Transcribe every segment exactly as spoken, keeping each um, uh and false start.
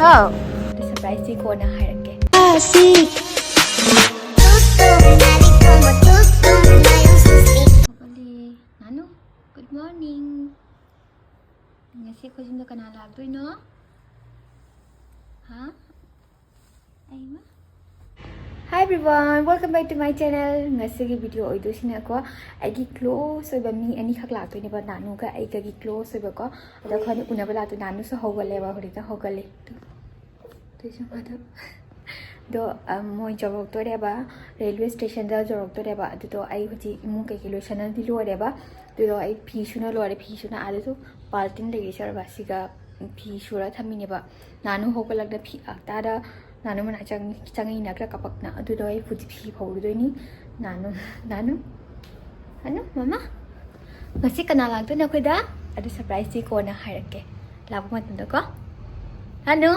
ꯍꯥꯎ꯫ ꯑꯗꯨ ꯁꯔꯄ꯭ꯔꯥꯏꯖꯇꯤ ꯀꯣꯟꯅ ꯍꯥꯏꯔꯛꯀꯦ꯫ ꯍꯧꯒꯠꯂꯦ꯫ ꯅꯥꯅꯨ, good morning꯫ ꯉꯁꯤ ꯑꯩꯈꯣꯏ ꯌꯨꯝꯗ ꯀꯅꯥ ꯂꯥꯛꯇꯣꯏꯅꯣ? ꯍꯥ? ꯑꯩꯃ꯫ Hi everyone, welcome back to my channel꯫ ꯉꯁꯤꯒꯤ ꯚꯤꯗꯤꯑꯣ ꯑꯣꯏꯗꯣꯏꯁꯤꯅꯀꯣ, ꯑꯩꯒꯤ ꯀ꯭ꯂꯣꯁ ꯑꯣꯏꯕ ꯃꯤ ꯑꯅꯤꯈꯛ ꯂꯥꯛꯇꯣꯏꯅꯦꯕ, ꯅꯥꯅꯨꯒ ꯑꯩꯒꯒꯤ ꯀ꯭ꯂꯣꯁ ꯑꯣꯏꯕꯀꯣ꯫ ꯑꯗꯣ ꯑꯩꯈꯣꯏꯅꯤ ꯎꯅꯕ ꯂꯥꯛꯇꯣꯏ꯫ ꯅꯥꯅꯨꯁꯨ ꯍꯧꯒꯠꯂꯦꯕ, ꯍꯧꯖꯤꯛꯇ ꯍꯧꯒꯠꯂꯦ꯫ ꯑꯗꯨꯏꯁꯨ ꯃꯥꯗꯣ ꯑꯗꯣ, ꯑ, ꯃꯣꯏ ꯌꯧꯔꯛꯇꯣꯔꯦꯕ, ꯔꯦꯜꯋꯦ ꯁ꯭ꯇꯦꯁꯟꯗ ꯌꯧꯔꯛꯇꯣꯔꯦꯕ꯫ ꯑꯗꯨꯗꯣ ꯑꯩ ꯍꯧꯖꯤꯛ ꯏꯃꯨꯡ ꯀꯩꯀꯩ ꯂꯣꯏꯁꯟꯅꯗꯤ ꯂꯣꯏꯔꯦꯕ꯫ ꯑꯗꯨꯗꯣ ꯑꯩ ꯐꯤ ꯁꯨꯅ ꯂꯣꯏꯔꯦ꯫ ꯐꯤ ꯁꯨꯅ ꯑꯥꯗꯁꯨ ꯕꯥꯜꯇꯤꯟ ꯂꯩꯔꯦ ꯁꯔꯕ꯫ ꯁꯤꯒ ꯐꯤ ꯁꯨꯔ ꯊꯝꯃꯤꯅꯦꯕ꯫ ꯅꯥꯅꯨ ꯍꯧꯒꯠꯂꯛꯅ ꯐꯤ ꯑꯥ ꯇꯥꯗ ꯅꯥꯅꯨ ꯃꯅꯥꯛ ꯆꯪ-, ꯆꯪꯉꯛꯏꯅ ꯈꯔ ꯀꯥꯄꯛꯅ꯫ ꯑꯗꯨꯗꯣ ꯑꯩ ꯍꯧꯖꯤꯛ ꯐꯤ ꯐꯧꯔꯨꯗꯣꯏꯅꯤ꯫ ꯅꯥꯅꯨ, ꯅꯥꯅꯨ, ꯅꯥꯅꯨ, ꯃꯃꯥ꯫ ꯉꯁꯤ ꯀꯅꯥ ꯂꯥꯛꯇꯣꯏꯅꯣ ꯑꯩꯈꯣꯏꯗ? ꯑꯗꯨ ꯁꯔꯄ꯭ꯔꯥꯏꯖꯇꯤ ꯀꯣꯟꯅ ꯍꯥꯏꯔꯛꯀꯦ꯫ ꯂꯥꯛꯄ ꯃꯇꯝꯗꯀꯣ꯫ ꯍꯅꯨ꯫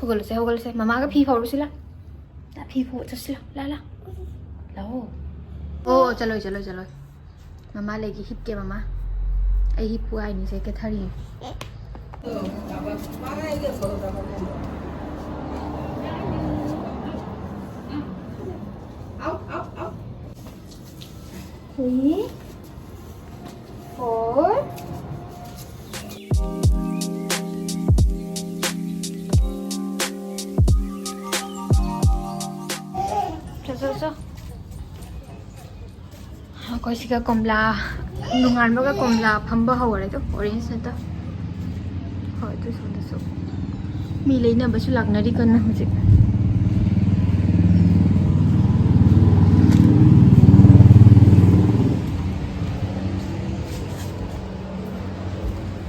ꯍꯧꯒꯠꯂꯨꯁꯦ, ꯍꯧꯒꯠꯂꯨꯁꯦ꯫ ꯃꯃꯥꯒ ꯐꯤ ꯐꯧꯔꯨꯁꯤ ꯂꯥ꯫ ꯂꯥ, ꯐꯤ ꯐꯧ ꯆꯠꯁꯤ ꯂꯥ, ꯂꯥ, ꯂꯥ꯫ ꯂꯥꯛꯑꯣ꯫ ꯑꯣ, ꯆꯠꯂꯣꯏ, ꯆꯠꯂꯣꯏ, ꯆꯠꯂꯣꯏ꯫ ꯃꯃꯥ ꯂꯩꯒꯦ, ꯍꯤꯞꯀꯦ ꯃꯃꯥ꯫ ꯑꯩ ꯍꯤꯞꯄꯨ ꯍꯥꯏꯅꯤꯁꯦ, ꯀꯦꯊꯔꯤ꯫ Three, four. ꯆꯣ, ꯆꯣ, ꯆꯣ꯫ ꯑꯩꯈꯣꯏ ꯁꯤꯒ ꯀꯣꯝꯂꯥ, ꯅꯣꯡꯉꯥꯟꯕꯒ ꯀꯣꯝꯂꯥ ꯐꯝꯕ ꯍꯧꯔꯦ꯫ ꯑꯗꯣ orange ꯅꯠꯇ꯫ ꯍꯣꯏ, ꯑꯗꯨ ꯁꯣꯝꯗꯁꯨ ꯃꯤ ꯂꯩꯅꯕꯁꯨ ꯂꯥꯛꯅꯔꯤ ꯀꯟꯅ ꯍꯧꯖꯤꯛ꯫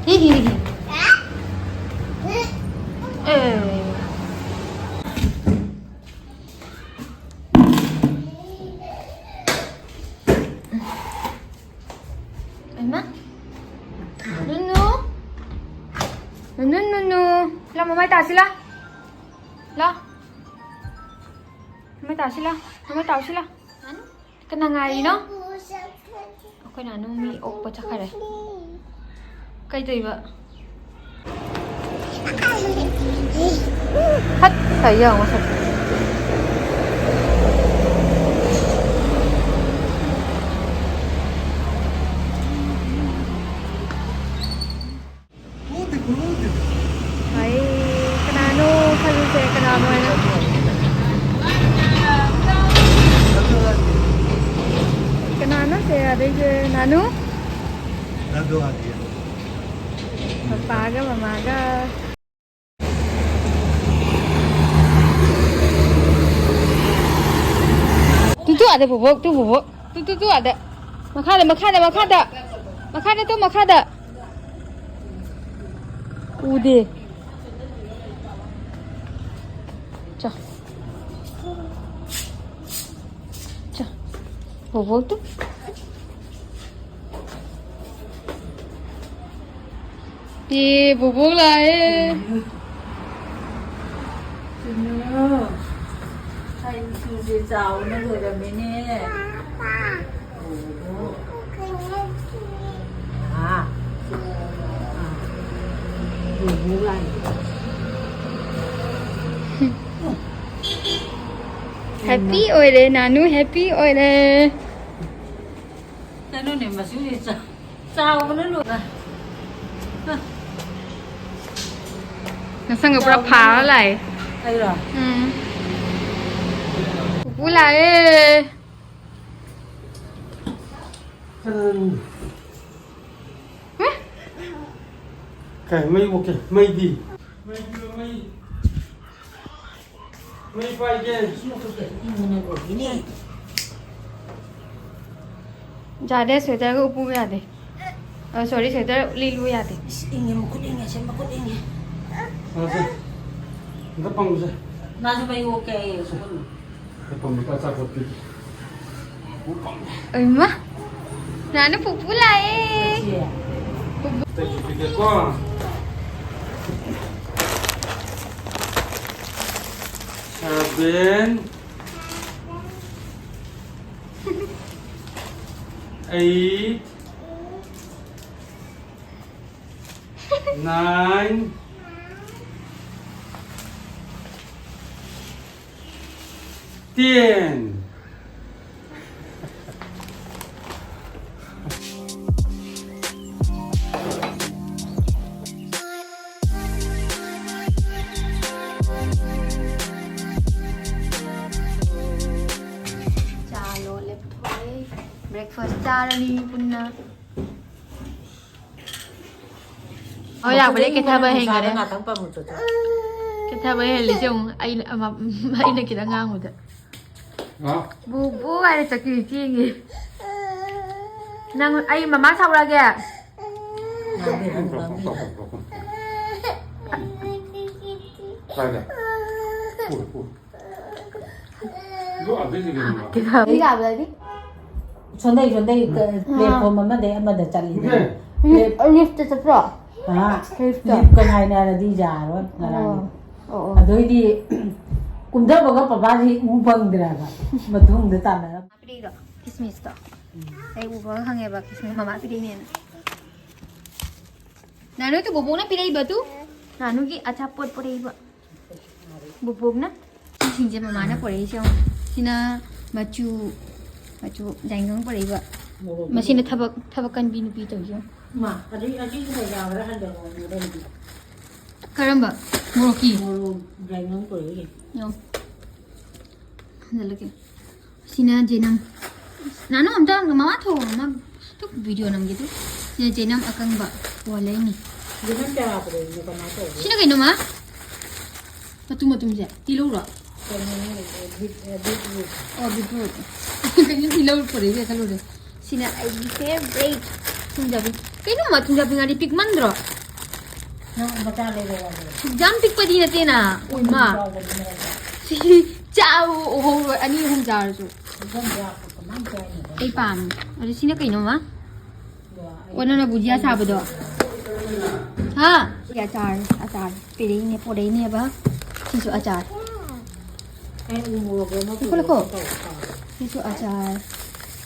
ꯍꯤ, ꯍꯤ, ꯍꯤ꯫ ꯑꯦ꯫ ꯍꯩꯃꯥ꯫ ꯅꯨꯅꯨ꯫ ꯅꯨꯅꯨ, ꯅꯨꯅꯨ꯫ ꯂꯥ, ꯃꯃꯥꯏ ꯇꯥꯁꯤ ꯂꯥ꯫ ꯂꯥ꯫ ꯃꯃꯥꯏ ꯇꯥꯁꯤ ꯂꯥ꯫ ꯃꯃꯥꯏ ꯇꯥꯁꯤ ꯂꯥ꯫ ꯀꯅꯥ ꯉꯥꯏꯔꯤꯅꯣ? ꯑꯩꯈꯣꯏ ꯅꯥꯅꯨ ꯃꯤ ꯑꯣꯛꯄ ꯆꯠꯈꯔꯦ꯫ ꯀꯩꯗꯧꯏꯕ? ꯐꯠ ꯇꯧ ꯌꯦꯡꯉꯣ ꯁꯛ꯫ ꯍꯥꯏ, ꯀꯅꯥꯅꯣ ꯈꯜꯂꯨꯁꯦ, ꯀꯅꯥꯅꯣ ꯍꯥꯏꯅ꯫ ꯀꯅꯥꯅꯣ ꯁꯦ ꯑꯗꯩꯁꯦ? ꯅꯥꯅꯨ? ꯄꯄꯥꯒ ꯃꯃꯥꯒ꯫ ꯇꯨ, ꯇꯨ, ꯑꯥꯗ ꯕꯣꯕꯣꯛ, ꯇꯨ ꯕꯣꯕꯣꯛ꯫ ꯇꯨ, ꯇꯨ, ꯇꯨ, ꯑꯥꯗ꯫ ꯃꯈꯥꯗ, ꯃꯈꯥꯗ, ꯃꯈꯥꯗ꯫ ꯃꯈꯥꯗ ꯇꯨ, ꯃꯈꯥꯗ꯫ ꯎꯗꯦ꯫ ꯆꯣ꯫ ꯆꯣ꯫ ꯕꯣꯕꯣꯛ ꯇꯨ꯫ ꯑꯦ, ꯕꯣꯕꯣꯛ ꯂꯥꯛꯑꯦ꯫ ꯀꯩꯅꯣ? ꯑꯩ ꯏꯁꯨꯁꯦ ꯆꯥꯎꯅ ꯂꯣꯏꯔꯝꯃꯦꯅꯦ꯫ ꯑꯣ꯫ ꯑꯥ꯫ ꯑꯥ꯫ ꯕꯣꯕꯣꯛ ꯂꯥꯛꯑꯦ꯫ ꯍꯦꯄꯤ ꯑꯣꯏꯔꯦ, ꯅꯥꯅꯨ ꯍꯦꯄꯤ ꯑꯣꯏꯔꯦ꯫ ꯀꯩꯅꯣꯅꯦ, ꯃꯆꯨꯁꯦ ꯆꯥ-, ꯆꯥꯎꯕꯅ ꯂꯣꯏꯔꯦ꯫ ꯅꯁꯪꯒ ꯄꯨꯔꯥ ꯐꯥꯔ ꯂꯥꯛꯑꯦ꯫ ꯑꯩꯔꯣ? ꯎꯝ꯫ ꯄꯨꯄꯨ ꯂꯥꯛꯑꯦ꯫ ꯎꯝ꯫ ꯀꯩ ꯃꯩ ꯑꯣꯀꯦ, ꯃꯩꯗꯤ? ꯃꯩ ꯄꯥꯏꯒꯦ꯫ ꯌꯥꯗꯦ, ꯁ꯭ꯋꯦꯇꯔꯒ ꯎꯞꯄꯨ ꯌꯥꯗꯦ꯫ ꯑ, ꯁꯣꯔꯤ, ꯁ꯭ꯋꯦꯇꯔ ꯂꯤꯠꯂꯨ ꯌꯥꯗꯦ꯫ ꯏꯁ, ꯏꯪꯉꯦ, ꯃꯈꯨꯠ ꯏꯪꯉꯦ, ꯁꯦ, ꯃꯈꯨꯠ ꯏꯪꯉꯦ꯫ ꯁꯥꯁꯦ꯫ ꯑꯝꯇ ꯄꯪꯉꯨꯁꯦ꯫ ꯃꯥꯁꯨ ꯃꯩ ꯑꯣꯛꯀꯦ ꯍꯥꯏꯌꯦ, ꯁꯨꯝ꯫ ꯑꯝꯇ ꯄꯪꯉꯨ, ꯑꯆꯥꯄꯣꯠ ꯄꯤꯒꯦ꯫ ꯑꯣꯏꯃ! ꯅꯥꯅꯨ ꯄꯨꯄꯨ ꯂꯥꯛꯑꯦ꯫ ꯁꯤ꯫ ꯄꯨꯄꯨ꯫ ꯑꯇꯩꯁꯨ ꯄꯤꯒꯦꯀꯣ꯫ Seven, eight, nine, Ten. ꯆꯥ ꯂꯣꯜꯂꯦ, ꯄꯨꯊꯣꯛꯑꯦ꯫ Breakfast ꯆꯥꯔꯅꯤ ꯄꯨꯟꯅ꯫ ꯍꯣꯏ, ꯂꯥꯛꯄꯗꯩ ꯀꯦꯊꯕ ꯍꯦꯟꯒꯔꯦ꯫ ꯉꯥꯛꯇꯪ ꯄꯥꯝꯃꯨ ꯆꯣꯆꯣ꯫ ꯀꯦꯊꯕ ꯍꯦꯜꯂꯤꯁꯦ ꯑꯃꯨꯛ ꯑꯩꯅ, ꯑꯃ, ꯑꯩꯅ ꯈꯤꯇꯪ ꯉꯥꯡꯕꯗ꯫ ꯍꯥ? ꯕꯨꯕꯨ ꯍꯥꯏꯔꯦ ꯆꯠꯈꯤ ꯆꯦꯡꯉꯤ꯫ ꯅꯪ, ꯑꯩ ꯃꯃꯥ ꯁꯥꯎꯔꯛꯑꯒꯦ꯫ ꯉꯥꯡꯕꯤꯔꯅꯨ, ꯉꯥꯡꯕꯤꯔꯅꯨ꯫ ꯀꯥꯏꯗ? ꯄꯨ, ꯄꯨ꯫ ꯂꯣꯛ ꯑꯝꯇ ꯁꯤꯖꯤꯟꯅꯕ꯫ ꯀꯩꯗꯧ-, ꯀꯩꯗꯧꯕꯗꯤ? ꯁꯣꯟꯗꯩ, ꯁꯣꯟꯗꯩ, ꯀ-, ꯑꯥ꯫ Platform ꯑꯃꯗꯩ ꯑꯃꯗ ꯆꯠꯂꯤꯗꯅ꯫ ꯎꯝ꯫ Plat- Lift ꯇ ꯆꯠꯄ꯭ꯔꯣ? ꯑꯥ, Lift ꯇ? Lift ꯀ ꯉꯥꯏꯅꯔꯗꯤ ꯌꯥꯔꯣꯏ ꯉꯔꯥꯡꯗꯤ꯫ ꯑꯣ, ꯑꯣ, ꯑꯣ꯫ ꯑꯗꯩꯗꯤ ꯀꯨꯝꯊꯕꯒ ꯄꯄꯥꯁꯤ ꯎ ꯐꯪꯗ꯭ꯔꯦꯕ꯫ ꯃꯇꯨꯡꯗ ꯇꯥꯟꯅꯔ꯫ ꯄꯤꯔꯛꯏꯔꯣ? ꯀꯤꯁꯃꯤꯁꯇꯣ? ꯎꯝ꯫ ꯑꯩ ꯎꯕꯒ ꯈꯪꯉꯦꯕ, ꯀꯤꯁꯃꯤꯁ ꯃꯃꯥ ꯄꯤꯔꯛꯏꯅꯦꯅ꯫ ꯅꯥꯅꯨ, ꯇꯨ ꯕꯣꯕꯣꯛꯅ ꯄꯤꯔꯛꯏꯕ ꯇꯨ? ꯅꯥꯅꯨꯒꯤ ꯑꯆꯥꯄꯣꯠ ꯄꯨꯔꯛꯏꯕ꯫ ꯕꯣꯕꯣꯛꯅ ꯁꯤꯁꯤꯡꯁꯦ ꯃꯃꯥꯅ ꯄꯨꯔꯛꯏꯁꯦ ꯌꯦꯡꯉꯣ꯫ ꯁꯤꯅ ꯃꯆꯨ, ꯃꯆꯨ ꯌꯥꯏꯉꯪ ꯄꯨꯔꯛꯏꯕ꯫ ꯃꯣꯔꯣꯛ ꯃꯁꯤꯅ ꯊꯕꯛ, ꯊꯕꯛ ꯀꯟꯕꯤ ꯅꯨꯄꯤ ꯇꯧꯔꯤꯁꯦ ꯌꯦꯡꯉꯣ꯫ ꯃꯥ, ꯑꯗꯩ ꯑꯁꯤꯁꯨ ꯂꯩ ꯌꯥꯎꯔꯦ, ꯍꯟꯊꯔꯛꯑꯣ, ꯃꯣꯔꯣꯛ꯫ ꯀꯔꯝꯕ? ꯃꯣꯔꯣꯛꯀꯤ? ꯃꯣꯔꯣꯛ ꯌꯥꯏꯉꯪ ꯄꯨꯔꯛꯏꯁꯦ꯫ ꯌꯦꯡꯉꯣ꯫ ꯍꯟꯖꯜꯂꯛꯀꯦ꯫ ꯁꯤꯅ ꯖꯦꯅꯝ꯫ ꯅꯥꯅꯨ ꯑꯝꯇ ꯃꯃꯥ ꯊꯣꯛꯑꯣ, ꯃꯃꯥ꯫ ꯇꯨ video ꯅꯝꯒꯦ ꯇꯨ꯫ ꯁꯤꯅ ꯖꯦꯅꯝ ꯑꯀꯪꯕ꯫ ꯋꯥ ꯂꯩꯅꯤ꯫ ꯖꯦꯅꯝ ꯆꯔꯥ ꯄꯨꯔꯛꯏꯅꯦ, ꯀꯃꯥꯏꯅ ꯇꯧꯕ? ꯁꯤꯅ ꯀꯩꯅꯣ, ꯃꯥ? ꯃꯇꯨꯝ ꯃꯇꯨꯝꯁꯦ꯫ ꯇꯤꯜꯍꯧꯔꯣ? ꯀꯩꯅꯣꯅꯦ, ꯕꯤꯠ-, ꯑ, beetroot꯫ ꯑꯣ, beetroot꯫ ꯀꯩꯅꯣ ꯇꯤꯜꯍꯧ ꯄꯨꯔꯛꯏꯁꯦ ꯈꯜꯂꯨꯔꯦ꯫ ꯁꯤꯅ ꯑꯩꯒꯤ favourite ꯊꯨꯝꯖꯥꯕꯤ꯫ ꯀꯩꯅꯣ, ꯃꯥ, ꯊꯨꯝꯖꯥꯕꯤ ꯉꯥꯔꯤ ꯄꯤꯛꯃꯟꯗ꯭ꯔꯣ? ꯅꯪ ꯃꯆꯥ ꯂꯩꯔꯣ ꯍꯥꯏꯕ꯭ꯔꯣ? ꯌꯥꯝ ꯄꯤꯛꯄꯗꯤ ꯅꯠꯇꯦꯅ꯫ ꯎꯏꯃ꯫ ꯆꯥꯎꯕꯗꯨꯅꯦ ꯍꯥꯏꯕ꯫ ꯁꯤ ꯆꯥꯎ, ꯑꯣꯍꯣ, ꯑꯅꯤ ꯑꯍꯨꯝ ꯆꯥꯔꯁꯨ꯫ ꯌꯥꯝ ꯌꯥꯛꯄ ꯀꯃꯥꯏꯅ ꯆꯥꯏꯅꯣ? ꯑꯩ ꯄꯥꯝꯃꯦ꯫ ꯑꯗꯨ ꯁꯤꯅ ꯀꯩꯅꯣꯃ? ꯑꯗꯣ ꯑꯩ ꯑꯣ, ꯅꯪꯅ ꯕꯨꯖꯤꯌꯥ ꯁꯥꯕꯗꯣ? ꯍꯥ? ꯁꯤ ꯑꯆꯥꯔ, ꯑꯆꯥꯔ ꯄꯤꯔꯛꯏꯅꯦ, ꯄꯣꯔꯛꯏꯅꯦꯕ꯫ ꯁꯤꯁꯨ ꯑꯆꯥꯔ꯫ ꯑꯩ ꯎ ꯃꯣꯔꯣꯛ ꯑꯃ ꯂꯧꯈꯠꯂꯣꯀꯣ꯫ ꯄꯨꯔꯛꯀꯦ ꯇꯧꯕ ꯀꯥꯎꯔꯦ꯫ ꯁꯤꯁꯨ ꯑꯆꯥꯔ꯫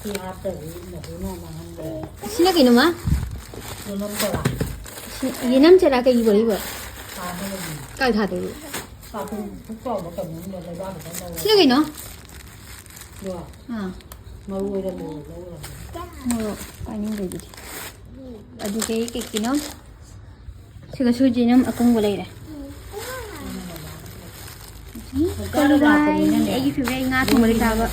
ꯁꯤ ꯍꯥꯞꯇ꯭ꯔꯗꯤ ꯃꯗꯨꯅ ꯃꯥꯡꯍꯟꯈ꯭ꯔꯦ꯫ ꯁꯤꯅ ꯀꯩꯅꯣꯃ? ꯌꯦꯅꯝ ꯆꯔꯥ꯫ ꯁꯤ ꯌꯦꯅꯝ ꯆꯔꯥ ꯀꯩꯒꯤ ꯄꯣꯔꯛꯏꯕ? ꯊꯥꯗꯣꯏꯅꯤ꯫ ꯀꯥꯏ ꯊꯥꯗꯣꯏꯕ? ꯆꯥꯛꯈꯨꯝ ꯄꯨꯛ ꯆꯥꯎꯕ ꯀꯩꯅꯣꯝꯗ ꯂꯩꯕꯥꯛ ꯈꯛꯇꯪ ꯂꯧꯔꯒ꯫ ꯁꯤꯅ ꯀꯩꯅꯣ? ꯑꯥ꯫ ꯃꯔꯨ ꯑꯣꯏꯔꯝꯃꯦ, ꯂꯧꯔꯝꯃꯦ꯫ ꯃꯣꯔꯣꯛ ꯄꯥꯏꯅꯤꯡꯗꯦ ꯑꯗꯨꯗꯤ꯫ ꯑꯗꯨꯗꯤ ꯑꯩ ꯀꯩ ꯀꯩꯅꯣ? ꯁꯤꯒ ꯁꯨꯖꯤꯅꯝ ꯑꯀꯪꯕ ꯂꯩꯔꯦ꯫ ꯀꯔꯤ ꯋꯥꯏ? ꯑꯩꯒꯤ favorite ꯉꯥ ꯊꯣꯡꯕꯗ ꯆꯥꯕ꯫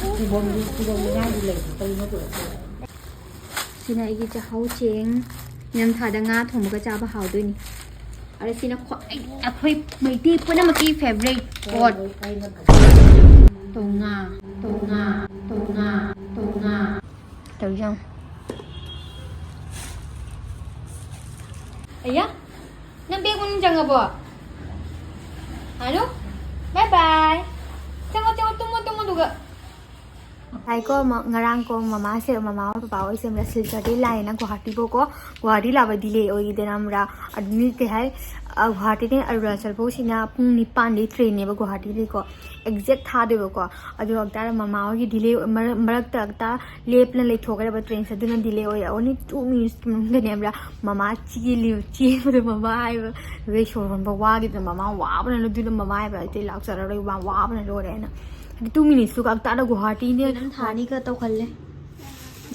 ꯁꯤꯅ ꯑꯩꯒꯤ ꯆꯥꯛꯍꯥꯎ ꯆꯦꯡ꯫ ꯏꯅꯝꯊꯥꯗ ꯉꯥ ꯊꯣꯡꯕꯒ ꯆꯥꯕ ꯍꯥꯎꯗꯣꯏꯅꯤ꯫ ꯑꯗ ꯁꯤꯅ ꯈ꯭ꯋꯥꯏ, ꯑꯩꯈꯣꯏ ꯃꯩꯇꯩ ꯄꯨꯝꯅꯃꯛꯀꯤ favorite pot꯫ ꯇꯣꯉꯥ, ꯇꯣꯉꯥ, ꯇꯣꯉꯥ, ꯇꯣꯉꯥ꯫ ꯇꯧꯔꯤꯁꯦ ꯌꯦꯡꯉꯨ꯫ ꯑꯌꯥ, ꯅꯪ bag ꯃꯅꯨꯡ ꯆꯪꯉꯕꯣ? ꯍꯜꯂꯣ? Bye bye꯫ ꯆꯪꯉꯣ, ꯆꯪꯉꯣ, ꯇꯨꯝꯃꯣ, ꯇꯨꯝꯃꯣ, ꯑꯗꯨꯒ꯫ ꯉꯁꯥꯏꯀꯣ, ꯃ-, ꯉꯔꯥꯡꯀꯣ, ꯃꯃꯥꯁꯦ, ꯃꯃꯥ ꯍꯣꯏ ꯄꯄꯥ ꯍꯣꯏꯁꯦ ꯁꯤꯜꯆꯔꯗꯒꯤ ꯂꯥꯛꯑꯦꯅ ꯒꯨꯋꯥꯍꯥꯇꯤꯐꯥꯎꯀꯣ꯫ ꯒꯨꯋꯥꯍꯥꯇꯤ ꯂꯥꯛꯄ delay ꯑꯣꯏꯈꯤꯗꯅ ꯑꯃꯔꯥ꯫ ꯑꯗꯨ ꯅꯨꯃꯤꯠ ꯀꯩ ꯍꯥꯏ, ꯑ, ꯒꯨꯋꯥꯍꯥꯇꯤꯗꯒꯤ ꯑꯔꯨꯅꯥꯆꯜꯐꯥꯎꯁꯤꯅ ꯄꯨꯡ ꯅꯤꯄꯥꯟꯗꯒꯤ trainꯅꯦꯕ ꯒꯨꯋꯥꯍꯥꯇꯤꯗꯒꯤꯀꯣ꯫ Exact ꯊꯥꯗꯣꯏꯕꯀꯣ꯫ ꯑꯗꯨ ꯑꯣꯏꯇꯥꯔꯗꯤ ꯃꯃꯥ ꯍꯣꯏꯒꯤ delay ꯃꯔꯛ-, ꯃꯔꯛꯇ ꯍꯦꯛꯇ ꯂꯦꯞꯅ ꯂꯩꯊꯣꯛꯈ꯭ꯔꯦꯕ trainꯁꯦ꯫ ꯑꯗꯨꯅ delay ꯑꯣꯏꯌꯦ꯫ Only two minutes ꯃꯅꯨꯡꯗꯅꯦꯕ ꯃꯃꯥ ꯆꯦꯜꯂꯤ, ꯆꯦꯟꯕꯗ ꯃꯃꯥ ꯍꯥꯏꯕ, ꯑꯗꯩ ꯁꯣꯔ ꯍꯣꯟꯕ ꯋꯥꯈꯤꯗꯅ ꯃꯃꯥ ꯋꯥꯕꯅ, ꯑꯗꯨꯅ ꯃꯃꯥ ꯍꯥꯏꯕ ꯑꯩ ꯂꯥꯛꯆꯔꯔꯣꯏ, ꯃꯥ ꯋꯥꯕꯅ ꯂꯣꯏꯔꯦꯅ꯫ ꯑꯗꯨ two minutesꯇꯨ ꯀꯛꯇꯥꯗ ꯒꯨꯋꯥꯍꯥꯇꯤꯅꯦ꯫ ꯆꯦꯅꯝ ꯊꯥꯅꯤꯒ ꯇꯧꯈꯜꯂꯦ꯫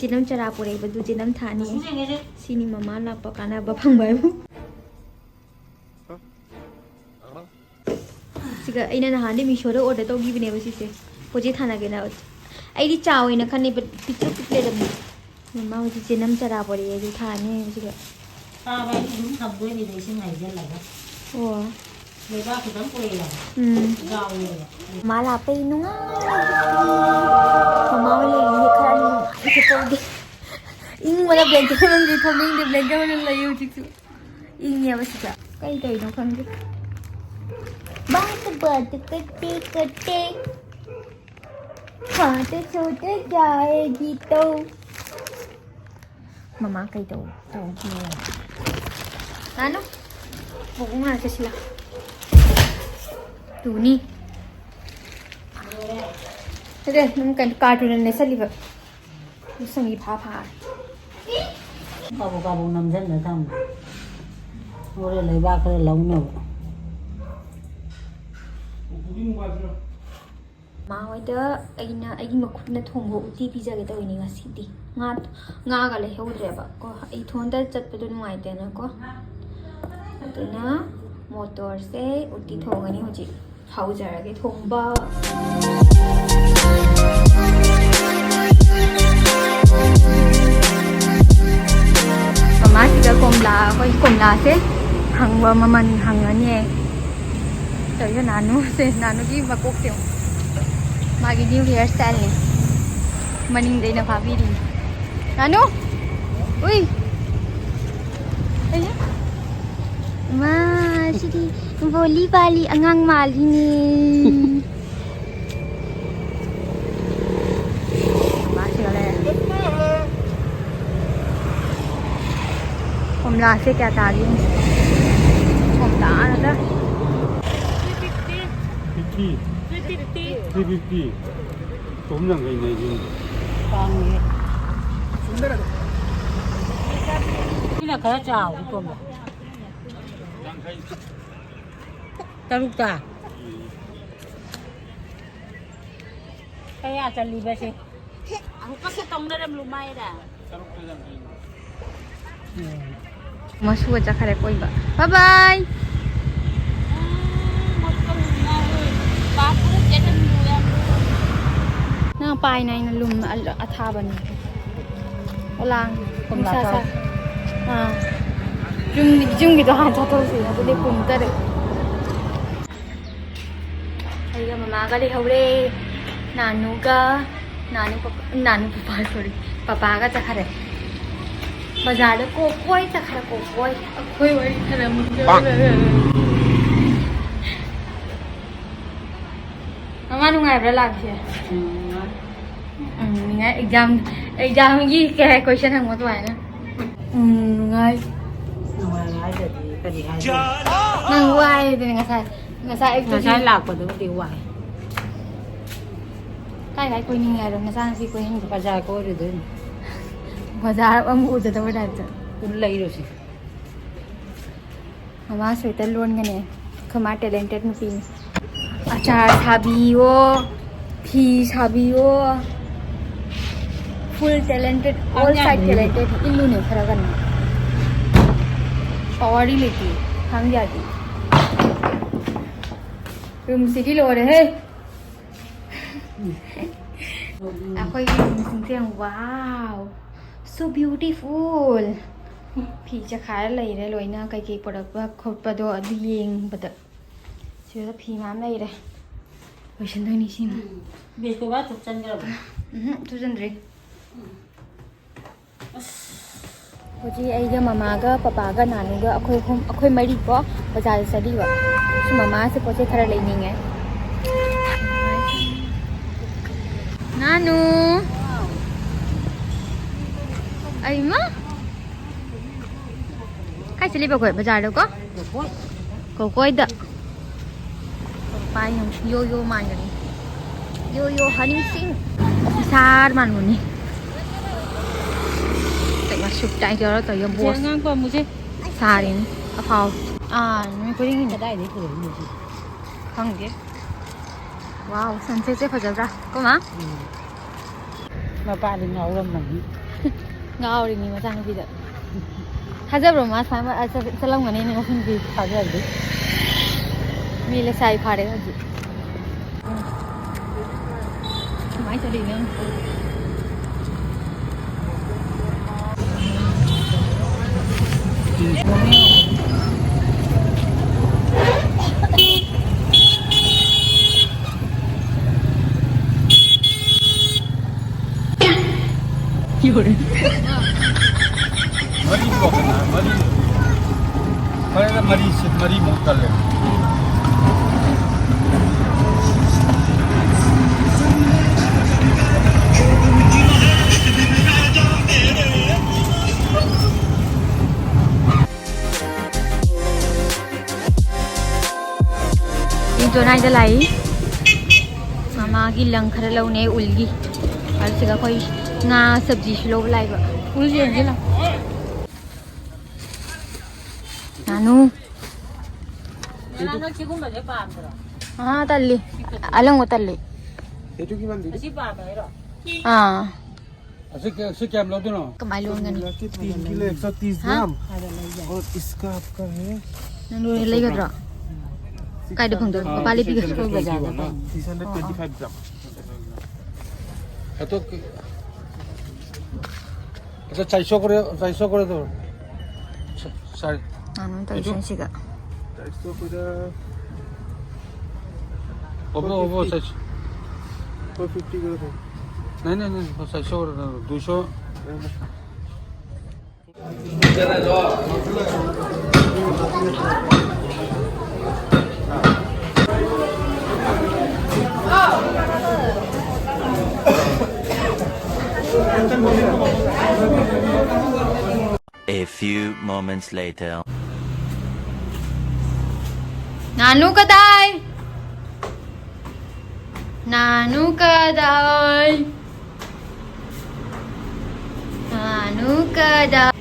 ꯆꯦꯅꯝ ꯆꯔꯥ ꯄꯨꯔꯛꯏꯕꯗꯨ ꯆꯦꯅꯝ ꯊꯥꯅꯤ꯫ ꯁꯤꯅꯤ ꯃꯃꯥ ꯂꯥꯛꯄ ꯀꯥꯟꯅꯕ ꯐꯪꯕ ꯍꯥꯏꯕꯨ꯫ ꯁꯤꯒ ꯑꯩꯅ ꯅꯍꯥꯟꯗꯤ ꯃꯤꯁꯣꯗ order ꯇꯧꯈꯤꯕꯅꯦꯕ ꯁꯤꯁꯦ꯫ ꯄꯣꯠ ꯆꯩ ꯊꯥꯅꯒꯦꯅ꯫ ꯑꯩꯗꯤ ꯆꯥꯎꯋꯦꯅ ꯈꯟꯅꯦꯕ, ꯄꯤꯛꯇ꯭ꯔꯨ ꯄꯤꯛ ꯂꯩꯔꯝꯃꯦ꯫ ꯃꯃꯥ ꯍꯧꯖꯤꯛ ꯆꯦꯅꯝ ꯆꯔꯥ ꯄꯣꯔꯛꯑꯦ, ꯑꯗꯨ ꯊꯥꯅꯤ ꯍꯥꯏꯕꯁꯤꯒ꯫ ꯆꯥꯕ ꯍꯥꯏꯗꯤ ꯑꯗꯨꯝ ꯊꯝꯗꯣꯏꯅꯤꯗ, ꯏꯁꯤꯡ ꯍꯩꯖꯤꯜꯂꯒ꯫ ꯑꯣ꯫ ꯂꯩꯕꯥꯛ ꯈꯤꯇꯪ ꯄꯨꯔꯛꯑꯦꯕ꯫ ꯎꯝ꯫ ꯆꯥꯎꯋꯦꯕ꯫ ꯃꯃꯥ ꯂꯥꯛꯄꯩ ꯅꯨꯡꯉꯥꯏ꯫ ꯃꯃꯥ ꯍꯣꯏ ꯂꯩꯔꯤꯁꯦ ꯈꯔ ꯅꯨꯡꯉꯥꯏ ꯇꯧꯗꯦ꯫ ꯏꯪꯕꯅ blanket ꯃꯅꯨꯡꯗꯤ ꯊꯣꯛꯅꯤꯡꯗꯦ, blanket ꯃꯅꯨꯡ ꯂꯩ ꯍꯧꯖꯤꯛꯁꯨ꯫ ꯏꯪꯉꯦꯕ ꯁꯤꯗ꯫ ꯀꯩ ꯇꯧꯔꯤꯅꯣ ꯈꯪꯗꯦ꯫ ꯕꯥꯠ ꯕꯥꯠ ꯀꯠꯇꯦ ꯀꯠꯇꯦ꯫ ꯕꯥꯠ ꯁꯣꯠ ꯖꯥꯌꯦꯒꯤ ꯇꯧ꯫ ꯃꯃꯥ ꯀꯩ ꯇꯧ-, ꯇꯧꯒꯦ? ꯂꯥꯅꯨ꯫ ꯃꯕꯨꯡ ꯉꯥꯏ ꯆꯠꯁꯤꯜꯂ꯫ ꯇꯨꯅꯤ꯫ ꯑꯗꯨꯗꯤ ꯅꯪ ꯀꯩꯅꯣ cartonꯅ ꯅꯦꯠꯁꯜꯂꯤꯕ꯫ ꯃꯁꯪꯒꯤ ꯐꯥ ꯐꯥꯔꯦ꯫ ꯀꯥꯕꯣꯛ ꯀꯥꯕꯣꯛ ꯅꯝꯖꯜꯂ ꯊꯝꯃꯣ꯫ ꯍꯣꯔꯦꯟ ꯂꯩꯕꯥꯛ ꯈꯔ ꯂꯧꯅꯕ꯫ ꯃꯥ ꯍꯣꯏꯗ ꯑꯩꯅ ꯑꯩꯒꯤ ꯃꯈꯨꯠꯅ ꯊꯣꯡꯕ ꯎꯇꯤ ꯄꯤꯖꯒꯦ ꯇꯧꯔꯤꯅꯦ ꯉꯁꯤꯗꯤ꯫ ꯉꯥ, ꯉꯥꯒ ꯂꯩꯍꯧꯗ꯭ꯔꯦꯕ ꯀꯣ, ꯑꯩ ꯏꯊꯣꯟꯇ ꯆꯠꯄꯗꯣ ꯅꯨꯡꯉꯥꯏꯇꯦꯅꯀꯣ꯫ ꯑꯗꯨꯅ ꯃꯣꯇꯣꯔꯁꯦ ꯎꯇꯤ ꯊꯣꯡꯉꯅꯤ ꯍꯧꯖꯤꯛ꯫ ꯍꯧꯖꯔꯒꯦ ꯊꯣꯡꯕ꯫ ꯃꯃꯥꯁꯤꯗ ꯀꯣꯝꯂꯥ, ꯑꯩꯈꯣꯏ ꯀꯣꯝꯂꯥꯁꯦ ꯍꯪꯕ, ꯃꯃꯜ ꯍꯪꯉꯅꯤꯌꯦ꯫ ꯇꯧꯔꯤꯁꯦ ꯅꯥꯅꯨꯁꯦ, ꯅꯥꯅꯨꯒꯤ ꯃꯀꯣꯛꯁꯦ ꯌꯦꯡꯉꯨ꯫ ꯃꯥꯒꯤ new hair styleꯅꯦ꯫ ꯃꯅꯤꯡꯗ ꯑꯩꯅ ꯐꯥꯕꯤꯔꯤꯅꯤ꯫ ꯅꯥꯅꯨ! ꯎꯏ! ꯑꯩꯌꯥ! ꯃꯥ, ꯁꯤꯗꯤ ꯕꯣꯂꯤ ꯄꯥꯂꯤ ꯑꯉꯥꯡ ꯃꯥꯜꯂꯤꯅꯦ꯫ ꯃꯥꯁꯤꯒ ꯂꯩꯔꯦ꯫ ꯀꯣꯝꯂꯥꯁꯦ ꯀꯌꯥ ꯇꯥꯒꯦ ꯌꯦꯡꯁꯦ꯫ ꯀꯣꯝꯂꯥ ꯉꯥꯛꯇ꯫ Fifty. Three fifty. ꯆꯍꯨꯝ ꯌꯥꯡꯈꯩꯅꯦ ꯑꯩꯁꯨ꯫ ꯇꯥꯡꯉꯤꯍꯦ꯫ ꯁꯤꯅ ꯈꯔ ꯆꯥꯎꯕ ꯀꯣꯝꯂꯥ꯫ ꯇꯔꯨꯛꯇ꯫ ꯀꯌꯥ ꯆꯜꯂꯤꯕꯁꯦ? ꯑꯃꯨꯛꯀꯁꯨ ꯇꯧꯅꯔꯝꯂꯨ ꯃꯥꯏꯔ꯫ ꯎꯝ꯫ ꯃꯁꯨꯒ ꯆꯠꯈ꯭ꯔꯦ ꯀꯣꯏꯕ꯫ Bye bye꯫ ꯅꯪ ꯄꯥꯏ ꯅꯥꯏꯅ ꯂꯨꯝ ꯑꯊꯥꯕꯅꯤ꯫ ꯑꯣꯂꯥꯡ꯫ ꯀꯣꯝꯂꯥ ꯅꯨꯡꯁꯥ ꯁꯥ꯫ ꯊꯥꯎ꯫ ꯑꯥ꯫ ꯌꯨꯝ, ꯌꯨꯝꯒꯤꯗꯣ ꯍꯥꯟꯅ ꯆꯥꯊꯣꯛꯁꯤ꯫ ꯑꯗꯨꯗꯤ ꯄꯨꯝ ꯇꯔꯦ꯫ ꯑꯩꯒ ꯃꯃꯥꯒ ꯂꯩꯍꯧꯔꯦ꯫ ꯅꯥꯅꯨꯒ, ꯅꯥꯅꯨ ꯄꯄꯥ, ꯅꯥꯅꯨ ꯄꯄꯥ, sorry, ꯄꯄꯥꯒ ꯆꯠꯈꯔꯦ꯫ ꯕꯖꯥꯔꯗ ꯀꯣꯛ ꯀꯣꯏ ꯆꯠꯈꯔꯦ, ꯀꯣꯛ ꯀꯣꯏ꯫ ꯑꯩꯈꯣꯏ ꯋꯥꯔꯤ ꯈꯔ ꯑꯃꯨꯛ ꯄꯥꯛ꯫ ꯃꯃꯥ ꯅꯨꯡꯉꯥꯏꯕ꯭ꯔꯥ ꯂꯥꯛꯄꯁꯦ? ꯎꯝ, ꯅꯨꯡꯉꯥꯏ꯫ ꯎꯝ, ꯅꯨꯡꯉꯥꯏ꯫ Exam, examꯒꯤ ꯀꯩ ꯍꯥꯏ, question ꯍꯪꯕ ꯑꯗꯨꯃꯥꯏꯅ꯫ ꯎꯝ, ꯅꯨꯡꯉꯥꯏ꯫ ꯅꯨꯡꯉꯥꯏ ꯍꯥꯏꯗ꯭ꯔꯗꯤ ꯀꯔꯤ ꯍꯥꯏꯗꯣꯏꯅꯣ? ꯅꯪ ꯋꯥꯏꯗꯅ ꯉꯁꯥꯏ, ꯉꯁꯥꯏ ꯑꯌꯨꯛꯇꯒꯤ꯫ ꯉꯁꯥꯏ ꯂꯥꯛꯄꯗꯨꯕꯨꯗꯤ ꯋꯥꯏ꯫ ꯀꯥꯏ ꯀꯥꯏ ꯀꯣꯏꯅꯤꯡꯉꯦ ꯍꯥꯏꯔꯣ ꯅꯆꯥꯅꯨꯄꯤ ꯀꯣꯏꯍꯟꯒꯦ? ꯕꯖꯥꯔ ꯀꯣꯏꯔꯨꯗꯣꯏꯅꯤ꯫ ꯕꯖꯥꯔ ꯑꯃꯨꯛ ꯎꯗꯗꯕ typeꯇ꯫ ꯑꯗꯨ ꯂꯩꯔꯨꯁꯤ꯫ ꯃꯃꯥ sweater ꯂꯣꯟꯒꯅꯦ꯫ ꯑꯩꯈꯣꯏ ꯃꯥ talented ꯅꯨꯄꯤꯅꯤ꯫ ꯑꯆꯥꯔ ꯁꯥꯕꯤꯌꯣ꯫ ꯐꯤ ꯁꯥꯕꯤꯌꯣ꯫ Full talented, all side talented꯫ ꯏꯜꯂꯨꯅꯦ ꯈꯔ ꯀꯟꯅ꯫ ꯄꯋꯥꯔꯗꯤ ꯂꯩꯇꯦ, ꯈꯥꯡ ꯌꯥꯗꯦ꯫ ꯔꯨꯝꯁꯤꯗꯤ ꯂꯣꯏꯔꯦꯍꯦ꯫ ꯑꯩꯈꯣꯏꯒꯤ ꯔꯨꯝꯁꯤꯡꯁꯦ ꯌꯥꯝ, wow, so beautiful꯫ ꯐꯤ ꯆꯈꯥꯏꯔ ꯂꯩꯔꯦ ꯂꯣꯏꯅ, ꯀꯩꯀꯩ ꯄꯨꯔꯛꯄ ꯈꯣꯠꯄꯗꯣ ꯑꯗꯨ ꯌꯦꯡꯕꯗ꯫ ꯁꯤꯗ ꯐꯤ ꯃꯌꯥꯝ ꯂꯩꯔꯦ꯫ ꯂꯣꯏꯁꯤꯟꯗꯣꯏꯅꯤ ꯁꯤꯅ꯫ ꯎꯝ꯫ ꯕꯦꯒꯇꯨ ꯕꯥ ꯊꯨꯞꯆꯟꯈ꯭ꯔꯕꯣ? ꯎꯝ, ꯊꯨꯞꯆꯟꯗ꯭ꯔꯤ꯫ ꯎꯝ꯫ ꯑꯁ꯫ ꯍꯧꯖꯤꯛ ꯑꯩꯒ ꯃꯃꯥꯒ ꯄꯄꯥꯒ ꯅꯥꯅꯨꯒ ꯑꯩꯈꯣꯏ ꯑꯍꯨꯝ, ꯑꯩꯈꯣꯏ ꯃꯔꯤꯀꯣ ꯕꯖꯥꯔꯗ ꯆꯠꯂꯤꯕ꯫ ꯁꯤ ꯃꯃꯥꯁꯦ ꯄꯣꯠ ꯆꯩ ꯈꯔ ꯂꯩꯅꯤꯡꯉꯦ꯫ ꯅꯥꯅꯨ꯫ ꯑꯩꯃ꯫ ꯀꯥꯏ ꯆꯠꯂꯤꯕ ꯑꯩꯈꯣꯏ? ꯕꯖꯥꯔꯗꯀꯣ? ꯀꯣꯀꯣꯏꯗ꯫ ꯄꯥꯏ ꯌꯦꯡꯉꯨ, ꯌꯣ ꯌꯣ ꯃꯥꯟꯒꯅꯤ꯫ ꯌꯣ ꯌꯣ ꯍꯅꯤ ꯁꯤꯡ꯫ ꯏꯁꯥꯔ ꯃꯥꯟꯕꯅꯤ꯫ ꯇꯩ ꯃꯥ ꯁꯨꯠ ꯇꯥꯏ ꯇꯧꯔ ꯇꯧꯔ ꯕꯣꯁ꯫ ꯑꯉꯥꯡꯕ ꯑꯃꯨꯁꯦ꯫ ꯁꯥꯔꯤꯅꯤ ꯑꯐꯥꯎ꯫ ꯑꯥ, ꯅꯨꯃꯤꯠ ꯈꯨꯗꯤꯡꯒꯤꯅꯤ꯫ ꯀꯗꯥꯏꯗꯩ ꯄꯨꯔꯛꯏꯅꯣ ꯁꯤ? ꯈꯪꯗꯦ꯫ ꯋꯥꯎ, ꯁꯟꯁꯦꯠꯁꯦ ꯐꯖꯗ꯭ꯔꯥ? ꯀꯣ ꯃꯥ? ꯎꯝ꯫ ꯃꯄꯥꯗꯤ ꯉꯥꯎꯔꯝꯃꯅꯤ꯫ ꯉꯥꯎꯔꯤꯅꯤ ꯃꯆꯥꯅꯨꯄꯤꯗ꯫ ꯊꯥꯖꯕ꯭ꯔꯣ ꯃꯥ ꯁꯨꯃꯥꯏꯅ, ꯑ, ꯆꯠ-, ꯆꯠꯂꯝꯒꯅꯤꯅ ꯃꯐꯝꯗꯤ? ꯊꯥꯖꯗꯦ꯫ ꯃꯤ ꯂꯩꯁꯥꯕꯤ ꯐꯥꯔꯦ ꯍꯧꯖꯤꯛ꯫ ꯀꯃꯥꯏꯅ ꯆꯠꯂꯤꯅꯣ? ꯃꯔꯤ ꯄꯨꯔꯛꯄꯅꯦ, ꯃꯔꯤ꯫ ꯐꯔꯦꯗ, ꯃꯔꯤꯁꯦ, ꯃꯔꯤꯃꯨꯛ ꯀꯜꯂꯦ꯫ ꯏꯟꯗꯣꯅꯥꯏꯗ ꯂꯥꯛꯏ꯫ ꯃꯃꯥꯒꯤ ꯂꯪ ꯈꯔ ꯂꯧꯅꯦ ꯎꯜꯒꯤ꯫ ꯑꯗꯨꯒ ꯑꯩꯈꯣꯏ ꯉꯥ ꯁꯕꯖꯤꯁꯨ ꯂꯧꯕ ꯂꯥꯛꯏꯕ꯫ ꯎꯜ ꯌꯦꯡꯁꯤ ꯂꯥꯎ꯫ ꯅꯥꯅꯨ꯫ ꯅꯥꯅꯨ ꯁꯤꯒꯨꯝꯕꯁꯦ ꯄꯥꯝꯗ꯭ꯔꯣ? ꯑꯥ, ꯇꯜꯂꯤ꯫ ꯑꯂꯪꯕ ꯇꯜꯂꯤ꯫ সেইটো কিমান দিবি? ꯑꯁꯤ ꯄꯥꯝꯃꯦ ꯍꯥꯏꯔꯣ? ꯑꯥ ꯑꯁꯤ ꯀꯌꯥ- ꯑꯁꯤ ꯀꯌꯥꯝ ꯂꯧꯗꯣꯏꯅꯣ? ꯀꯃꯥꯏꯅ ꯂꯣꯟꯒꯅꯤ? तीन किलो एक सौ तीस हाँ? ग्राम। और इसका आपका है ꯅꯪ ꯂꯣꯏꯅ ꯂꯩꯒꯗ꯭ꯔꯣ? ꯀꯥꯏꯗ ꯐꯪꯗꯣꯏꯅꯣ? ꯄꯄꯥ ꯂꯤꯄꯤꯒ six hundred twenty five gram. ꯑꯗꯣ ꯀ- ꯑꯗꯣ ꯆꯥꯏꯁꯣ ꯀꯣꯔꯦ ꯆꯥꯏꯁꯣ ꯀꯣꯔꯦ ꯇꯧꯔꯣ꯫ ꯁ- ꯁꯥꯔꯤ꯫ ꯅꯪ ꯇꯧꯔꯤꯁꯤꯡꯁꯤꯒ ꯑꯣꯕꯣ ꯑꯣꯕꯣ ꯆꯥꯏꯁꯣ꯫ ꯐꯣꯔ ꯐꯤꯐꯇꯤ ꯀꯔ ꯊꯣ꯫ ꯅꯩ ꯅꯩ ꯅꯩ ꯆꯥꯏꯁꯣ ꯀꯣꯔꯦ ꯇꯧꯔꯣ꯫ ꯗꯨꯏꯁꯣ꯫ A few moments later. ꯅꯥꯅꯨ ꯀꯗꯥꯏ? ꯅꯥꯅꯨ ꯀꯗꯥꯏ? ꯅꯥꯅꯨ ꯀꯗꯥꯏ?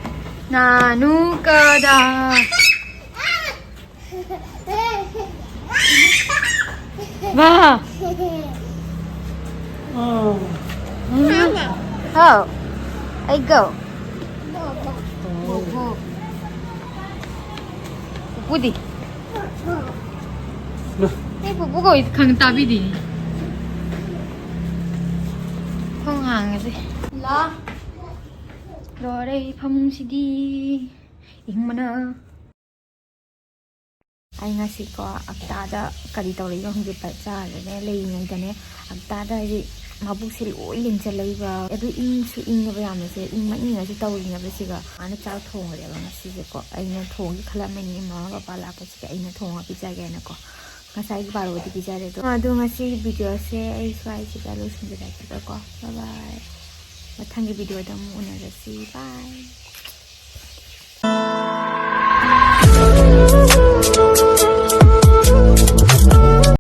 ꯅꯥꯅꯨ ꯀꯗꯥꯏ? ꯃꯥ! ꯍꯥꯎ꯫ ꯑꯩ ꯒꯣ꯫ ꯄꯨꯄꯨꯗꯤ? ꯑꯩ ꯄꯨꯄꯨ ꯀꯧꯏ ꯈꯪ ꯇꯥꯕꯤꯗꯤ꯫ ꯊꯣꯡ ꯍꯥꯡꯉꯁꯦ꯫ ꯂꯥ꯫ ꯂꯣꯏꯔꯦ ꯐꯃꯨꯡꯁꯤꯗꯤ꯫ ꯏꯪꯕꯅ꯫ ꯑꯩ ꯉꯁꯤꯀꯣ ꯍꯞꯇꯥꯗ ꯀꯔꯤ ꯇꯧꯔꯛꯏꯅꯣ ꯈꯪꯗꯦ, ꯄꯠ ꯆꯥꯔꯒꯅꯦ ꯂꯩꯔꯤꯉꯩꯗꯅꯦ ꯍꯞꯇꯥꯗ ꯍꯥꯏꯗꯤ ꯃꯕꯨꯛꯁꯦ ꯂꯣꯏ ꯂꯦꯡꯁꯤꯜꯂꯛꯏꯕ꯫ ꯑꯗꯨ ꯏꯪꯁꯨ ꯏꯪꯉꯕ ꯌꯥꯝꯅꯁꯦ, ꯏꯪꯃꯟꯉꯤꯉꯩꯁꯨ ꯇꯧꯔꯤꯉꯩꯁꯤꯒ꯫ ꯃꯥꯅ ꯆꯥꯛ ꯊꯣꯡꯉꯨꯔꯦꯕ ꯉꯁꯤꯁꯦꯀꯣ꯫ ꯑꯩꯅ ꯊꯣꯡꯒꯦ ꯈꯜꯂꯝꯃꯤꯅꯤ ꯃꯃꯥ ꯕꯕꯥ ꯂꯥꯛꯄꯁꯤꯗ ꯑꯩꯅ ꯊꯣꯡꯉ ꯄꯤꯖꯒꯦꯅꯀꯣ꯫ ꯉꯁꯥꯏꯒꯤ ꯕꯥꯔꯣꯗꯤ ꯄꯤꯖꯔꯦ꯫ ꯑꯗꯣ ꯑꯗꯣ ꯉꯁꯤꯒꯤ ꯚꯤꯗꯤꯑꯣꯁꯦ ꯑꯩ ꯁ꯭ꯋꯥꯏꯁꯤꯗ ꯂꯣꯏꯁꯤꯟꯖꯔꯒꯦꯀꯣ꯫ ꯕꯥꯏ ꯕꯥꯏ꯫ ꯃꯊꯪꯒꯤ ꯚꯤꯗꯤꯑꯣꯗ ꯑꯃꯨꯛ ꯎꯅꯔꯁꯤ꯫ ꯕꯥꯏ꯫